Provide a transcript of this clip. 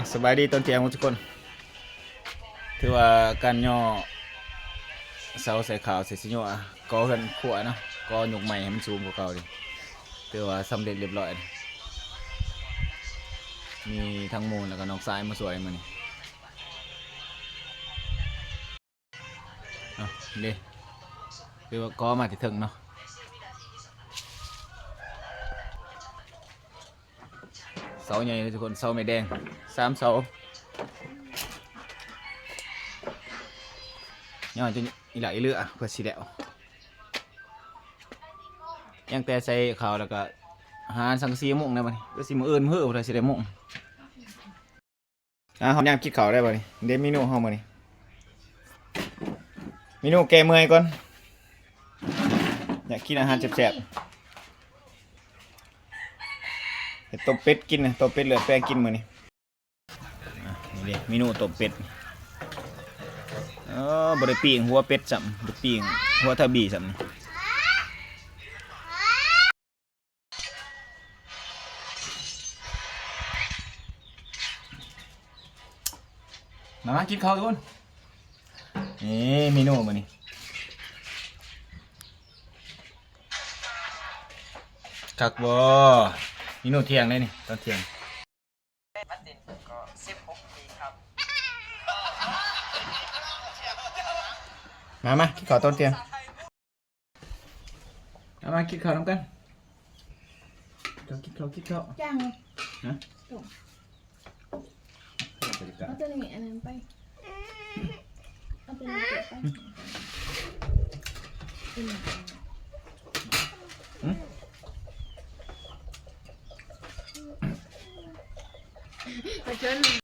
ສະບາຍດີຕອນທ່ຽງທຸກຄົນ. ຖືວ່າການຍໍເສົາໃສ່ຂາວໃສ່ຊິໂຍ ກໍ່ເຮືອນຄົວເນາະ, ກໍ່ຍົກໄມ້ໃຫ້ມັນສູງກວ່າເກົ່າເດ ຖືວ່າສຳເລັດລຽບຮ້ອຍ. ມີທັງໝູ່ແລ້ວກໍນ້ອງຊາຍມາຊ່ວຍມື້ນີ້. ເອົາເດ້ ຄືວ່າກໍ່ມາແຕ່ເທິງເນາະ. ເສົາໃຫຍ່ເລີຍທຸກຄົນ, ເສົາໄມ້ແດງສາມເສົາ. ຍ້ອນຈົນອີ່ຫຼ້າອີ່ເຫຼືອເພື່ອຊິແລ້ວ. ຍັງແຕ່ໃສ່ເຂົ້າ ແລ້ວກໍຫາສັງກະສີມຸງແລ້ວບັດນີ້. ກໍຊິມື້ອື່ນມື້ເພື່ອຊິໄດ້ມຸງ. ອ່າ ເຮົາຍາມກິນເຂົ້າໄດ້ບັດນີ້. ເດ ເມນູເຮົາມື້ນີ້ ເມນູແກ້ເມື່ອຍກ່ອນ. ຢາກກິນອາຫານແຊບໆ. ເຮັດຕົ້ມເປັດກິນນະ, ຕົ້ມເປັດເລືອດແປງກິນມື້ນີ້. ອ່າ ນີ້ເດ ເມນູຕົ້ມເປັດ. ເອີ ບໍ່ໄດ້ປີ້ງຫົວເປັດຊ້ຳ, ບໍ່ໄດ້ປີ້ງຫົວທາບີຊ້ຳ. ມາ ມາກິນເຂົ້າທຸກຄົນ. ນີ້ເມນູມື້ນີ້ ຄັກບໍ່? ເມນູທ່ຽງເດ້ນີ້ ຕອນທ່ຽງ. ມາ ມາ ກິນເຂົ້າຕອນທ່ຽງ. ເອົາມາກິນເຂົ້ານຳກັນ. ກິນເຂົ້າ ກິນເຂົ້າ ກິນເຂົ້າ. ຫຍັງ? ຮະ? ຕົ້ມ. ເອົາຕົວນີ້ອັນນັ້ນໄປ. ເອົາຕົວນີ້ໄປ. ຫຶ? ໄປເຊີນ